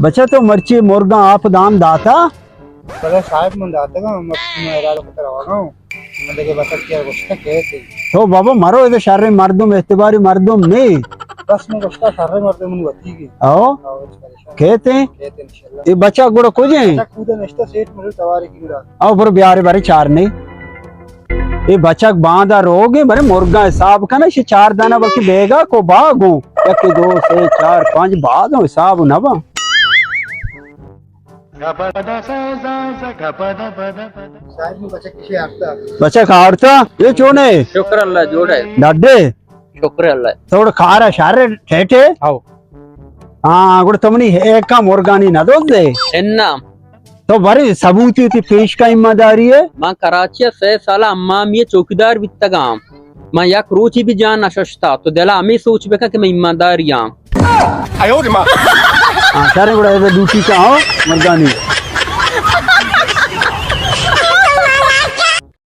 بچا تو مرچی مرگاں آپ دام داتا؟ بلے صاحب من داتگاں، من ارادہ کتر آگاں۔ من دگہ بچک کیا گوشتا کہتے۔ تو بابا مرو، ادا شر مردم، اعتباری مردم نہیں۔ بس من گوشتا شر مردم من وتی گی۔ او؟ آؤ، بس پریشان۔ کہتے؟ کہتے انشاءاللہ۔ اے بچک گڑا کجے؟ بچک کودا نشتا سیٹ مرو تواری کی گڑا۔ او برو بیارے بارے چار نہیں۔ اے بچک باندا روگے، بارے مرگا حساب کنا، شی چار دانا بلکہ بیگا کو باگو۔ یک دو سے چار پانچ باز حساب نہ با۔ صاحب، بچک کشی آرتا۔ بچک آرتا؟ یہ چون ہے؟ شکر اللہ، جوڑ ہے۔ ڈڈے؟ شکر اللہ۔ توڑ کارا شر ٹھیٹے؟ ہاؤ۔ ہاں، گڑا تو منی ایکا مرگانی نہ دوز دے؟ انا۔ تو بارے ثبوتی تی پیش کا ایمانداری ہے؟ من کراچی سے سال امامی چوکیدار بیتگام۔ من یک روچی بھی جان نششتا، تو دلا ہمیں سوچ بکا کہ من ایمانداری ہاں۔ ہاں، شر گڑا اے ڈیوٹی کا ہو، مرگانی۔